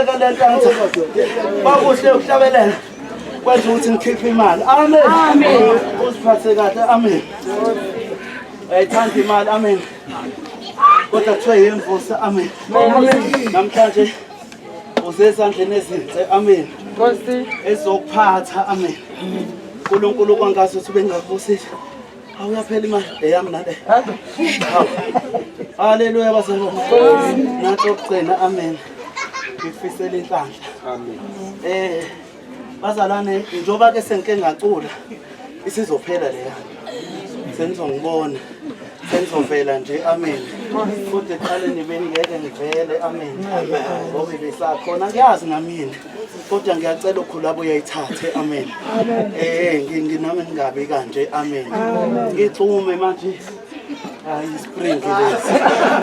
Yonke-ke le nto angithi kwakuhle ukuhlabelela kwenza ukuthi ngikhiphe imali. Amen. Uziphathe kahle. Amen. Uyayithanda imali. Amen. Kodwa kuthiwa yimvusa. Amen. Namhlanje usesandleni ezinhle. Amen. Ezokuphatha. Amen. uNkulunkulu kwangazi ukuthi bengakubusisa. Awuyaphela imali eyami nale. Haleluya bazalwane. Nathi okugcina amen. Ngifisela inhlanhla. Amen. Eh bazalwane njengoba ke sengike ngacula isizophela leya. Senizongibona. Senizovela nje amen. Kodwa ekuqaleni beningeke ngivele amen. Ngoba ibisakhona ngiyazi ngamina. Kodwa ngiyacela ukhulu abuye ayithathe amen. Eh nginami ngingabi kanje amen. Ngixhume manje. Hayi spring lesi.